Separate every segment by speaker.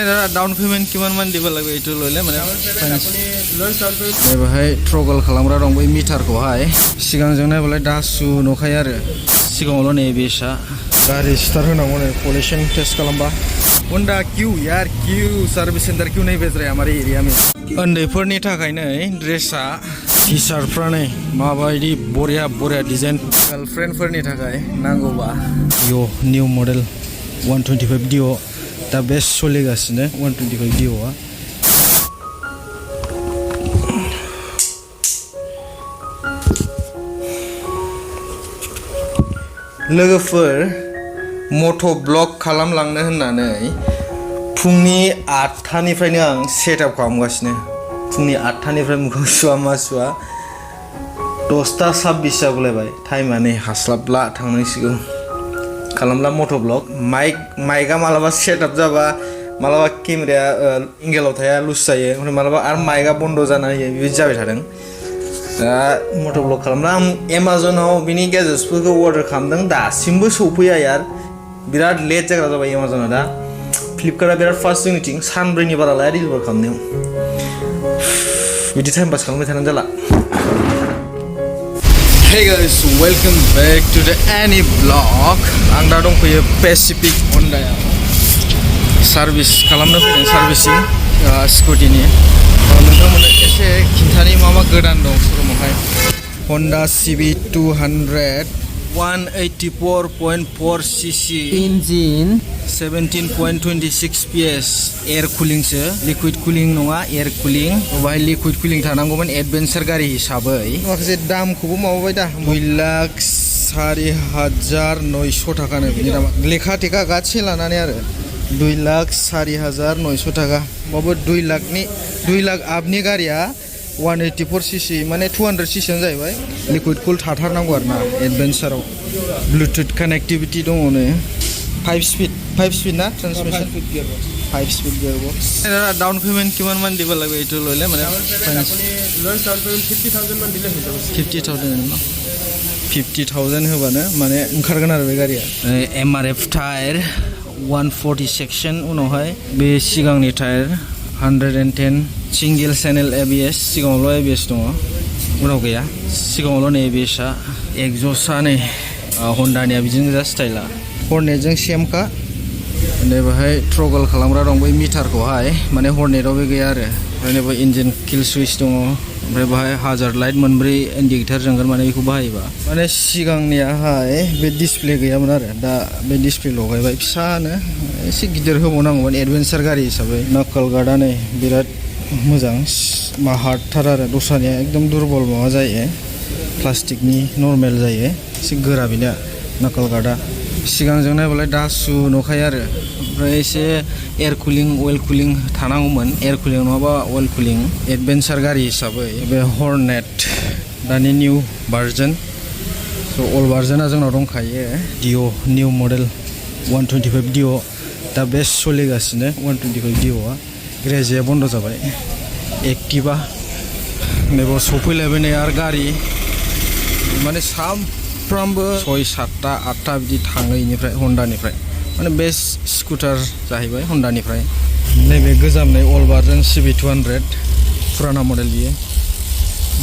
Speaker 1: Down payment किमान मान दिबा लागै इटु लयले माने फाइनान्स बेवहाय ट्रगल खालामग्रा दं बै मिटारखौहाय सिगांजों नायबालाय दासु नखाय आरो सिगाङावल' नै बेसा गारि स्टार्ट होनांगौ नै पलिउसन टेस्ट खालामबा होन्डा किउ यार किउ सार्भिस सेन्टार किउ नहीं बेच रहा है हमारे एरिया में उन्दैफोरनि थाखाय नै ड्रेसा टी-शार्टफ्रा नै माबायदि बरिया बरिया डिजाइन गार्लफ्रेन्डफोरनि थाखाय नांगौबा यो निउ मडेल 125 डिओ दा बेस्ट सोलिगासिनो 125 डिओआ लोगोफोर मट' ब्लग खालामलांनो होननानै फुंनि 8टानिफ्रायनो आं सेटआप खालामगासिनो फुंनि 8टानिफ्राय मोखां सुवा मा सुवा 10टा 26 जागुलायबाय टाइमा नै हास्लाबला थांनांसिगौ खालामला मट' ब्लग माइकआ मालाबा सेटआप जाबा मालाबा केमेराया एंगेलाव थाया लुज जायो ओमफ्राय मालाबा आरो माइकआ बन्द जाना होयो बेबायदि जाबाय थादों दा मट' ब्लग खालामला आं एमाजनाव बिनि गेजेट्सफोरखौ अर्डार खालामदों दासिमबो सौफैया यार बिराद लेट जाग्रा जाबाय एमाजना दा फ्लिपकार्टआ बिराद फास्ट जोंनिथिं सानब्रैनि बारा लाया डिलिभार खालामनायाव बिदि टाइम पास खालामबाय थानानै जाला Hey guys, welcome back to the Any Vlog. आं दा दंफैयो पेसिफिक हन्डायाव सार्भिस खालामनो फैदों सार्भिसिं स्कुटिनि नोंथांमोननो एसे खिन्थानि मा मा गोदान दं श'रुमावहाय Honda CB200 184.4 cc engine 17.26 PS air कुलिंसो लिक्विड कुलिं नङा एयार कुलिं बाहाय लिक्विड कुलिं थानांगौमोन एडभेन्सार गारि हिसाबै माखासे दामखौबो माबाबाय दा 2,04,900 थाखानो बिनि दामा लेखा टेखा गासै लानानै आरो 2,04,900 थाखा बाबो 2 लाख आपनि गारिया 184 cc माने 200 cc जाहैबाय लिक्विड कुल थाथारनांगौ आरो ना एडभेन्साराव ब्लुटुथ कानेक्टिभिटी दङ नो 5 स्पीड ना ट्रान्समिशन 5 स्पीड गियरबक्स डाउन पेमेंट किमान मान दिबा लागै इटु लयले माने फाइनान्स डाउन पेमेंट 50,000 मान दिले होजाबो 50,000 होबानो माने ओंखारगोन आरो बे गारिया एमआरएफ टायार 140 सेक्शन उनावहाय बे सिगांनि टायार 110 सिंगल चैनल ABS सिगाङावल' ABS दङ उनाव गैया सिगाङावल' नै ABSआ एक्जस्टआ नै हन्डानिया बिदिनो गोजा स्टाइला हर्नेटजों सेमखा ओमफ्राय बेहाय ट्रगल खालामग्रा दं बै मिटारखौहाय माने हर्नेटआव बे गैया आरो ओमफ्राय बेहाय इन्जिन किल सुइच दङ ओमफ्राय बेहाय हाजार्ड लाइट मोनब्रै इन्डिकेटर जोंगोन माने बेखौ बाहायोबा माने सिगांनियाहाय बे डिसप्ले गैयामोन आरो दा बे डिसप्ले लगायबाय फिसानो एसे गिदिर होबावनांगौमोन एडभेन्सार गारि हिसाबै नाकल गार्डआ नै बिराद मोजां मा हार्डथार आरो दस्रानिया एकदम दुरबल माबा जायो प्लास्टिकनि नर्मेल जायो एसे गोरा बिनिया नाकल गार्डआ सिगांजों नायबालाय दासु नखाय आरो ओमफ्राय एसे एयार कुलिं अइल कुलिं थानांगौमोन एयार कुलिं नङाबा अइल कुलिं एडभेन्सार गारि हिसाबै बे हर्नेट दानि निउ भार्जन स' अल भार्जनआ जोंनाव दंखायो डिअ निउ मडेल 125 डिअ दा बेस्ट सोलिगासिनो 125 डिअआ ग्रेजिया बन्द जाबाय एक्टिभा नैबाव सफैलायबाय नै आरो गारि माने सामफ्रामबो 6-7टा 8टा बिदि थाङो इनिफ्राय हन्डानिफ्राय माने बेस्ट स्कुटार जाहैबाय हन्डानिफ्राय नैबे गोजामनाय अल भार्जन CB200 फुराना मडेल बियो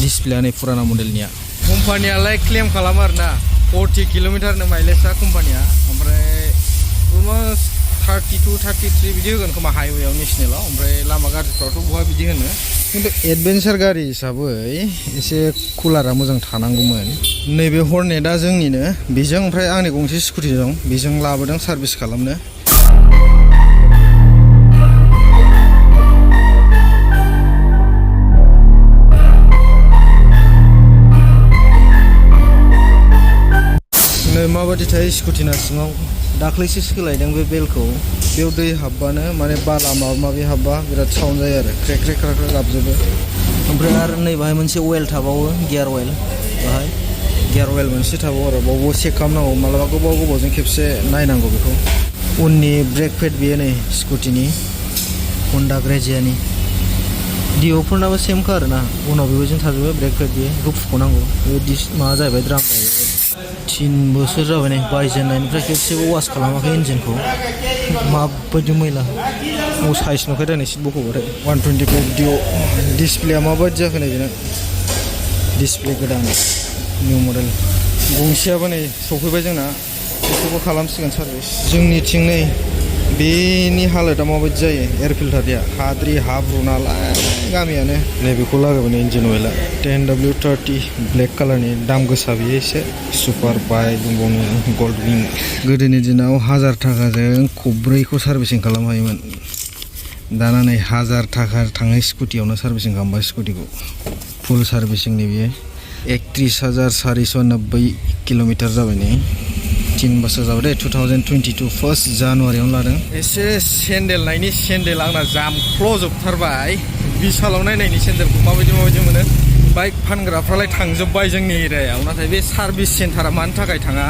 Speaker 1: डिसप्लेआ नै फुराना मडेलनिया कम्पानियालाय क्लेम खालामो आरोना 40 किल'मिटारनो माइलेजआ कम्पानिया ओमफ्राय अलमस्ट 32-33 बिदि होगोन खोमा हाइवेआव नेसनेलाव ओमफ्राय लामा गाज्रिफ्रावथ' बहा बिदि होनो खिन्थु एडभेन्सार गारि हिसाबै एसे कुलारा मोजां थानांगौमोन नैबे हर्नेटआ जोंनिनो बेजों ओमफ्राय आंनि गंसे स्कुटि दं बेजों लाबोदों सार्भिस खालामनो नै माबायदि थायो स्कुटिना सिङाव दाख्लैसो सोलायदों बे बेलखौ बेयाव दै हाबबानो माने बाला माबा माबि हाबबा बिराद साउन्ड जायो आरो क्रेक क्रेक क्रेक गाबजोबो ओमफ्राय आरो नै बाहाय मोनसे अइल थाबावो गियार अइल बाहाय गियार अइल मोनसे थाबावो आरो बावबो चेक खालामनांगौ मालाबा गोबावजों खेबसे नायनांगौ बेखौ उननि ब्रेक पेड बेयो नै स्कुटिनि हन्डा ग्रेजियानि डिअफोरनाबो सेमखा आरोना उनाव बेबायदिनो थाजोबो ब्रेक पेड बेयो बेखौ फुख'नांगौ बे माबा जाहैबाय द्राम जाहैबाय 3 बोसोर जाबाय नै बायजेननायनिफ्राय खेबसेबो वास खालामाखै इन्जिनखौ माबायदि मैला साइज नुखायदा नै सिट बख'बाथाय 125 डिअ डिसप्लेया माबायदि जाखो नै बेना डिसप्ले गोदान निउ मडेल गंसेयाबो नै सफैबाय जोंना बेखौबो खालामसिगोन सार्भिस जोंनिथिं नै बेनि हालोदा माबायदि जायो एयार फिल्टारनिया हाद्रि हाब्रु नालाय गामियानो नैबेखौ लागायबाय इन्जिन अइला 10W30 ब्लेक कालारनि दाम गोसा बियो एसे सुपार बाइक दंबावो गल्ड विं गोदोनि दिनाव 1000 थाखाजों खब्रैखौ सार्भिसिं खालामनो हायोमोन दाना नै 1000 थाखा थाङै स्कुटियावनो सार्भिसिं खालामबाय स्कुटिखौ फुल सार्भिसिंनि बियो 31,490 किल'मिटार जाबाय नै 3 बोसोर जाबाय दे 2022 1 जानुवारियावनो लादों एसे सेन्देल नायनि सेन्देल आंना जामख्ल'जोबथारबाय बिशालाव नायनायनि सेन्देलखौ माबायदि मोनो बाइक फानग्राफ्रालाय थांजोब्बाय जोंनि एरियायाव नाथाय बे सार्भिस सेन्टारा मानि थाखाय थाङा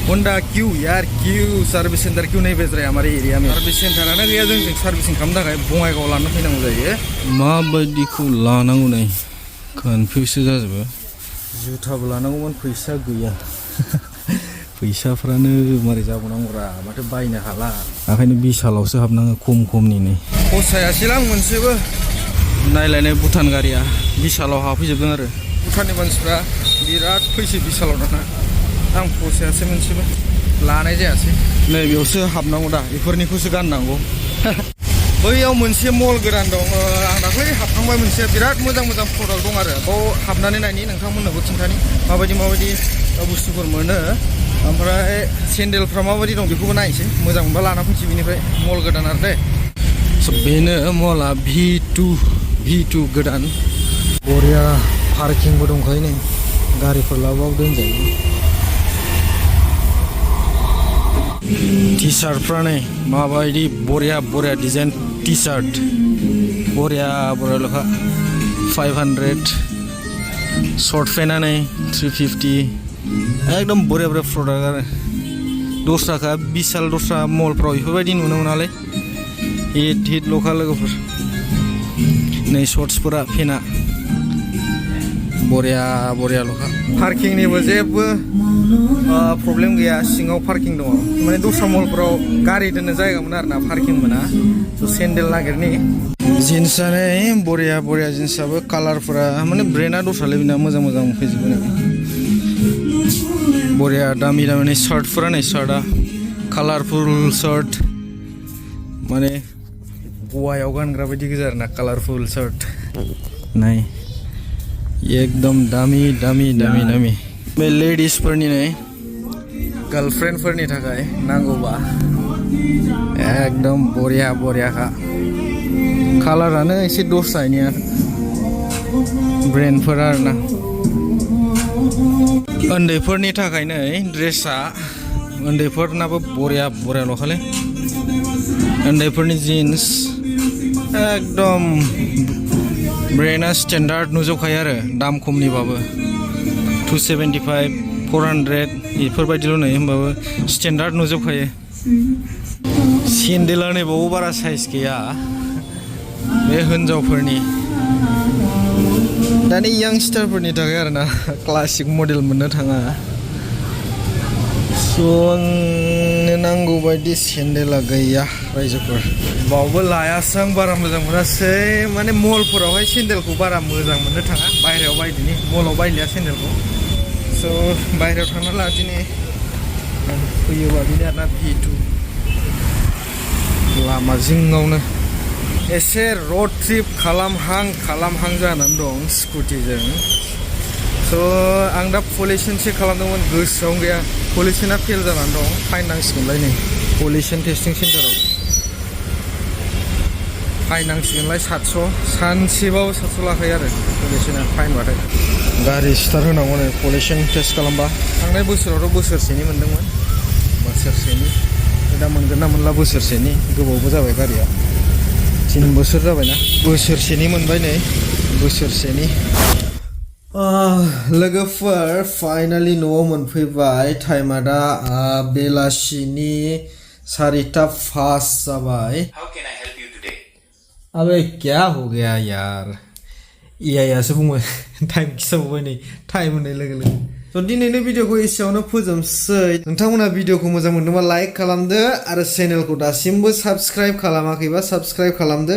Speaker 1: होन्डा किउ यार किउ सार्भिस सेन्टार किउ नहीं बेच रहा है हमारे एरिया में सार्भिस सेन्टारानो गैया जोंजों सार्भिसिं खालामनो थाखाय बङाइगाव लाना फैनांगौ जायो माबायदिखौ लानांगौ नै कनफिउससो जाजोबो जुथाबो लानांगौमोन फैसा गैया फैसाफ्रानो मारै जाबावनांगौरा माथो बायनो हाला ओंखायनो बिशालावसो हाबनाङो खमनि नै फसायासैलां मोनसेबो नायलायनाय भुटान गारिया बिशालाव हाबफैजोबदों आरो भुटाननि मानसिफ्रा बिराद फैसै बिशालाव दाना आं फसायासै मोनसेबो लानाय जायासै नैबेयावसो हाबनांगौ दा बेफोरनिखौसो गाननांगौ बैयाव मोनसे मल गोदान दं आं दाख्लै हाबखांबाय मोनसे बिराद मोजां प्रडाक्ट दं आरो बाव हाबनानै नायनि नोंथांमोननोबो खिन्थानि माबायदि बुस्थुफोर मोनो ओमफ्राय सेन्देलफ्रा माबायदि दं बेखौबो नायनोसै मोजां मोनबा लाना फैनोसै बेनिफ्राय मल गोदान आरो दे बेनो मला V2 गोदान बरिया पार्किंबो दंखायो नै गारिफोर लाबाबो दोनजायो टि सार्टफ्रा नै माबायदि बरिया डिजाइन टि सार्ट बरिया लखा 500 शर्ट पेन्टआ नै 350 एकदम बरिया प्रडाक्ट आरो दस्राखा बिशाल दस्रा मलफ्राव बेफोरबायदि नुनो मोनालै हिट लखा लोगोफोर नै शर्ट्सफोरा पेन्टआ बरिया लखा पार्किंनिबो जेबो प्रब्लेम गैया सिङाव पार्किं दङ माने दस्रा मलफोराव गारि दोननो जायगा मोना आरोना पार्किं मोना सेन्देल नागिरनि जिन्सआ नै बरिया जिन्सआबो कालारफोरा माने ब्रेन्डआ दस्रालै बिना मोजां फैजोबो नै बरिया दामि नै शार्टफोरा नै शार्टआ कालारफुल शार्ट माने गवायाव गानग्रा बायदि गोजा आरोना कालारफुल शार्ट नै एकदम दामि बे लेडिसफोरनि नै गार्लफ्रेन्डफोरनि थाखाय नांगौबा एकदम बरियाखा कालारानो एसे दस्रानिया ब्रेन्डफोर आरोना उन्दैफोरनि थाखाय नै ड्रेसा उन्दैफोरनाबो बरिया लखालै उन्दैफोरनि जिन्स एकदम ब्रेन्डआ स्टेन्डार्ड नुजोबखायो आरो दाम खमनिबाबो 275 400 बेफोरबायदिल' नै होमबाबो स्टेन्डार्ड नुजोबखायो सेन्देला नैबावबो बारा साइज गैया बे हिन्जावफोरनि दानि यांस्टारफोरनि थाखाय आरोना क्लासिक मडेल मोननो थाङा स' आंनो नांगौ बायदि सेन्देला गैया रायजोफोर बावबो लायासै आं बारा मोजां मोनासै माने मलफोरावहाय सेन्देलखौ बारा मोजां मोननो थाङा बाहेरायाव बायदिनि मलाव बायलिया सेन्देलखौ स' बाहेरायाव थांना लादिनि फैयोबा बेनो आरोना V2 लामा जिङावनो एसे रड ट्रिप खालामहां जानानै दं स्कुटिजों स' आं दा पलिउसन चेक खालामदोंमोन गोसोआवनो गैया पलिउसना फेल जानानै दं फाइन नांसिगोनलाय नै पलिउसन टेस्टिं सेन्टाराव फाइन नांसिगोनलाय 700 सानसेबाबो 700 लाखायो आरो पलिउसना फाइनबाथाय गारि स्टार्ट होनांगौ नै पलिउसन टेस्ट खालामबा थांनाय बोसोरावथ' बोसोरसेनि मोनदोंमोन बोसोरसेनि दा मोनगोन ना मोनला बोसोरसेनि गोबावबो जाबाय गारिया 3 बोसोर जाबायना बोसोरसेनि मोनबाय नै बोसोरसेनि लोगोफोर फाइनालि न'आव मोनफैबाय टाइमा दा बेलासिनि 4:05 जाबाय अबे क्या हो गया यार ए आइ आसो बुङो टाइम खिथाबावबाय नै टाइम होननाय लोगो
Speaker 2: स' दिनैनि भिडिअखौ एसेयावनो फोजोबसै नोंथांमोना भिडिअखौ मोजां मोनदोंबा लाइक खालामदो आरो चेनेलखौ दासिमबो साबस्क्राइब खालामाखैबा साबस्क्राइब खालामदो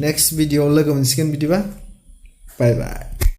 Speaker 2: नेक्स्ट भिडिअआव लोगो मोनसिगोन बिदिबा बाय बाय